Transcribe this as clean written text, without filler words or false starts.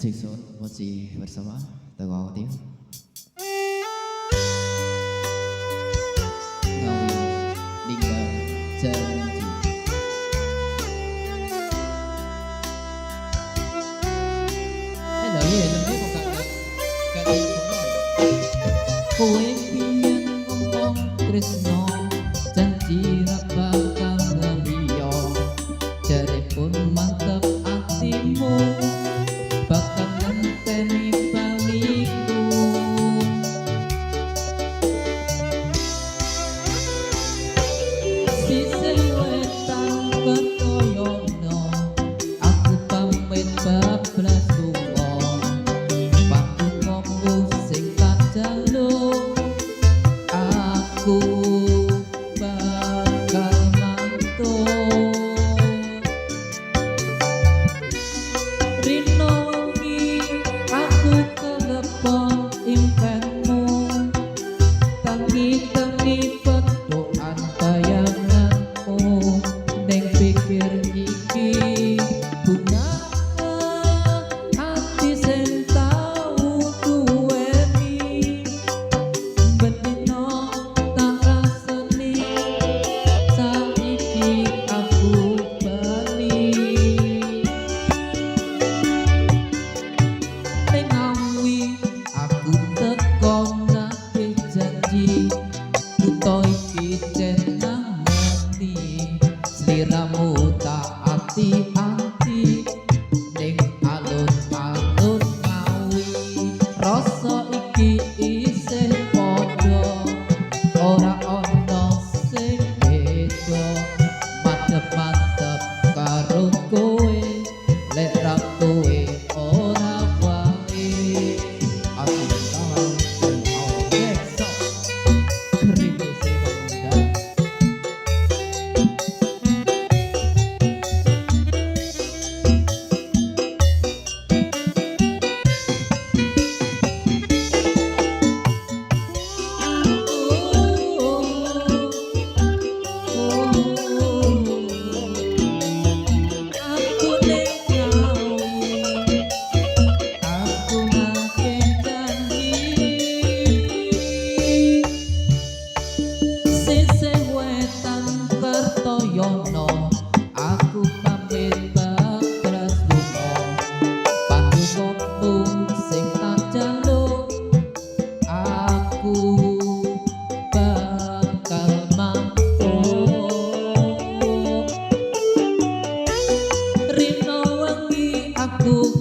这首我是 bersama Teguh Audio Ngawi ninggal janji. Lho iya lho kok gak kowe piyen ngomong tresno janji ra bakal ngeliyo, jare pun mantep atimu bakal ngenteni baliku. Sisih wetan Kertoyono aku pamit bablas lunga, patungamu sing tak jaluk aku bakal mantun. Rino wengi aku kelepon impenmu, tangi-tangi petukan bayanganmu ning pikir iki bunga ati sing tau duweni, bendino tak rasani saiki aku bali. Ning Ngawi aku teko nagih janji, kutha iki cenah meni, sliramu tak ati-ati ning alun-alun Ngawi. Rasa iki isih padha ora ana sing beda, madhep-madhep karo kowe lek ra kowe ora wae. Aku tahu besok keribu sewa. Aku ning Ngawi aku nagih janji, sisih wetan Kertoyono aku pamit bablas lunga, padukamu sing tak jaluk aku bakal mantun. Rino wengi aku